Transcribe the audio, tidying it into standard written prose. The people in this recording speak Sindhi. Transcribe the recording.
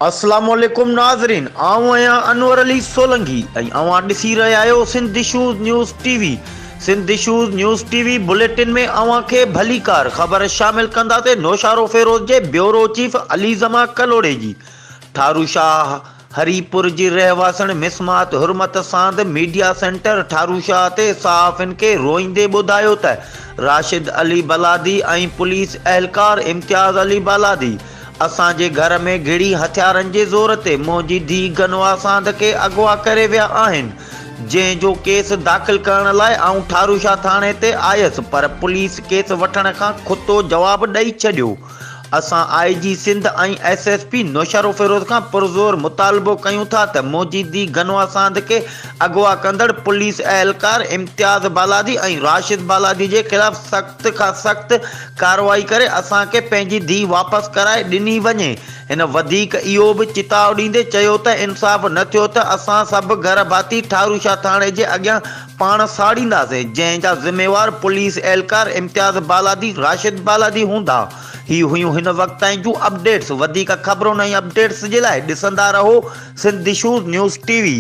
اسلام عليڪم ناظرين آئون آهيان انور علي سولنگي ۽ اوهان ڏسي رهيا آهيو Sindh issues news T V Sindh issues news T V bulletin ۾ اوهان کي ڀليڪار خبر شامل ڪنداسين نوشهروفيروز جي بيورو چيف علي زمان ڪلهوڙي جي ٺارو شاهه هري پور جي رهواسڻ مسمات حرمت ساند ميڊيا سينٽر ٺارو شاهه تي صحافين کي روئيندي ٻڌايو ته راشد علي بالادي ۽ پوليس اهلڪار امتياز علي بالادي اسان جي گهر ۾ گهڙي هٿيارن جي زور تي منهنجي ڌيء گنوا ساند کي اغوا ڪري ويا آهن، جنهن جو ڪيس داخل ڪرڻ لاء آئون ٺاروشاه ٿاڻي تي آيس پر پوليس ڪيس وٺڻ کان کتو جواب ڏئي ڇڏيو. اسان I G Sindh ۽ S S P Naushahro Feroze کان پرزور مطالبو ڪيون ٿا ته منهنجي ڌيء گنوا ساند کي اغوا ڪندڙ پوليس اهلڪار امتياز بالادي ۽ راشد بالادي جي خلاف سخت کان سخت ڪارروائي ڪري اسان کي پنهنجي ڌيء واپس ڪرائي ڏني وڃي. هن وڌيڪ اهو به چتاء ڏيندي چيو ته انصاف نه ٿيو ته اسان سڀ گهر ڀاتي ٺاروشاه ٿاڻي جي اڳيان پاڻ ساڙينداسين جنهن جا ذميوار پوليس اهلڪار امتياز بالادي، راشد بالادي هوندا. هي هيون هن وقت تائين جون اپڊيٽس وڌيڪ خبرن ۽ اپڊيٽس جي لاء ڏسندا رهو Sindh issues news T V.